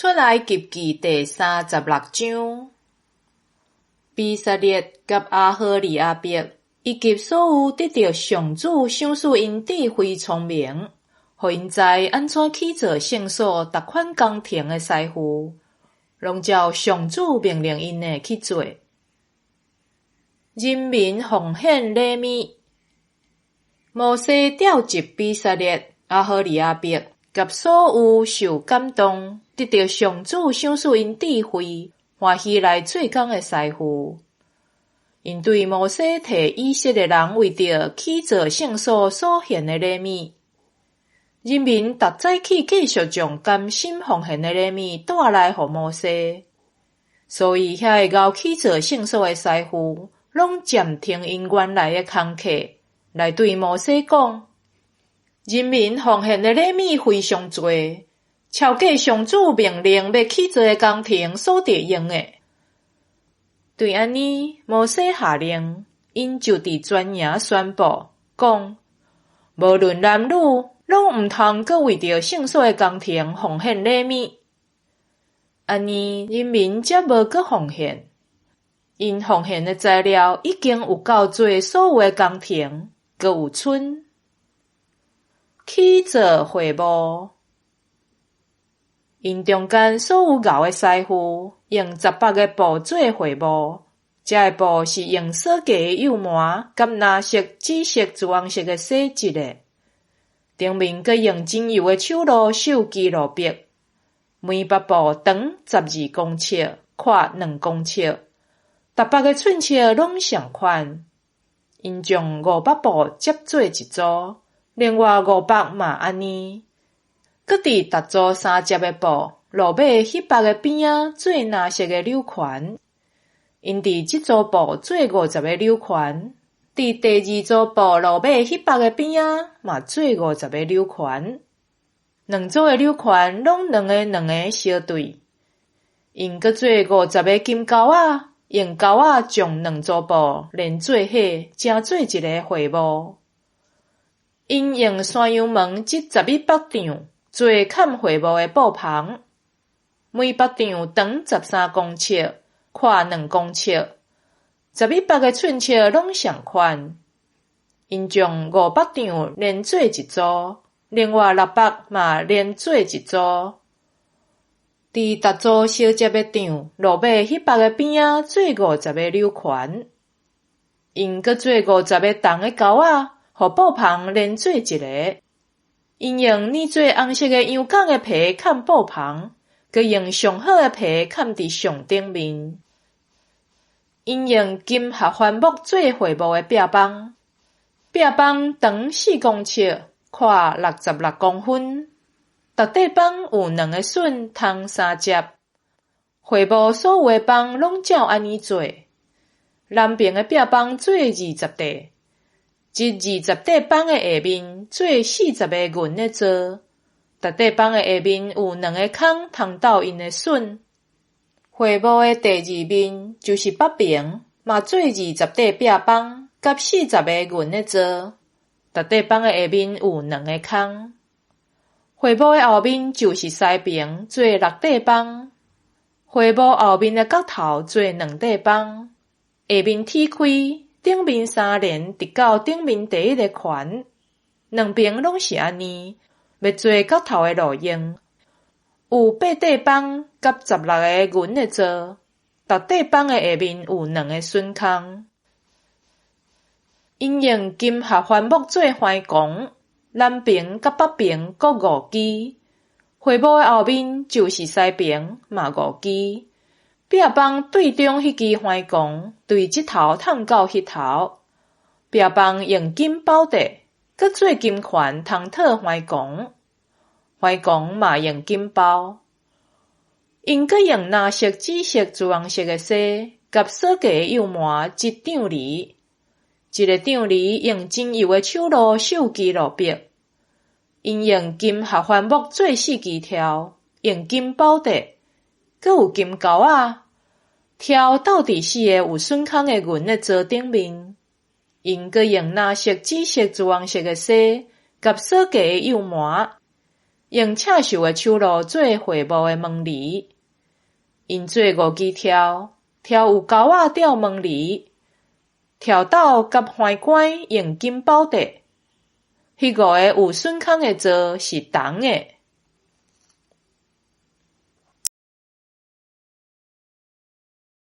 出埃及記第三十六章，比撒列佮阿何利阿伯，以及所有得著上主賞賜𪜶智慧聰明，予𪜶知按怎起造聖所逐款工程的師傅，攏照上主命令𪜶的去做。人民奉獻禮物，摩西召集比撒列、阿何利阿伯佮所有受感動，得著上主賞賜𪜶智慧，歡喜來做工的師傅。𪜶對摩西提以色列人為著起造聖所所獻的禮物。人民逐早起繼續將甘心奉獻的禮物帶來予摩西，所以遐个𠢕起造聖所的師傅，攏暫停𪜶原來的工課，來對摩西講：人民奉獻的禮物非常濟，超過上主命令欲起造的工程所著用的。對按呢，摩西下令，𪜶就佇全營宣布，講：無論男女，攏毋通閣為著聖所的工程奉獻禮物。按呢，人民才無閣奉獻。𪜶奉獻的材料已經有夠做所有的工程，閣有賰。起造會幕，𪜶中間所有𠢕的師傅，用十縛个布做會幕。這个布是用鎖結的幼麻佮藍色、紫色、朱紅色的紗織的。頂面閣用精油的手路繡基路伯。每縛布長12公尺，闊2公尺，逐縛个寸尺攏仝款。𪜶將五縛布摺做一組，另外五縛嘛按呢。閣佇逐組三摺的布落尾彼縛的邊仔做藍色的鈕環。𪜶佇這組布做50個鈕環，佇第二組布落尾彼縛的邊仔嘛做50個鈕環。兩組的鈕環攏兩个兩个相對。𪜶閣做五十个金鈎仔，用鈎仔將兩組布連做伙，成做一个會幕。𪜶用山羊毛織11縛帳，做崁會幕的布篷，每縛帳長13公尺，闊2公尺，11縛个寸尺攏仝款。𪜶將五縛帳連做一組，另外六縛嘛連做一組。佇逐組相摺的帳落尾彼縛的邊仔做50個鈕環。𪜶閣做50個銅的鈎仔，予布篷連做一个。𪜶用染做紅色的羊角的皮崁布篷，閣用上好的皮崁佇上頂面。𪜶用金合歡木做會幕的壁枋，壁枋長4公尺，闊66公分。逐塊枋有兩个榫通相接。會幕所有的枋攏照按呢做。南爿的壁枋做20塊，這20塊枋的下面做40個銀的座，逐塊枋的下面有兩个空通鬥𪜶的榫。會幕的第二面就是北爿，嘛做20塊壁枋，佮40個銀的座，逐塊枋的下面有兩个空。會幕的後面就是西爿，做六塊枋。會幕後面的角頭做兩塊枋，下面鐵開，頂面三連，直到頂面第一个環。兩爿攏是按呢，欲做角頭的路用。有八塊枋佮16個銀的座，逐塊枋的下面有兩个榫空。𪜶用金合歡木做橫摃，南爿佮北爿各五支。會幕的後面就是西爿，嘛五支。壁枋對中彼支橫摃，對這頭探到彼頭。壁枋用金包地，閣做金環通套橫摃。橫摃嘛用金包。𪜶閣用藍色、紫色、朱紅色的紗，佮鎖結的幼麻織帳籬。一个帳籬用精油的手路繡基路伯。𪜶用金合歡木做四支柱，用金包地，閣有金鈎仔，柱鬥佇四个有榫空的銀的座頂面。𪜶閣用藍色、紫色、朱紅色的紗，佮鎖結的幼麻。用赤秀的手路做會幕的門簾。𪜶做五支柱，柱有鈎仔吊門簾，柱斗佮橫杆用金包綴。彼五个有榫孔的座是銅的。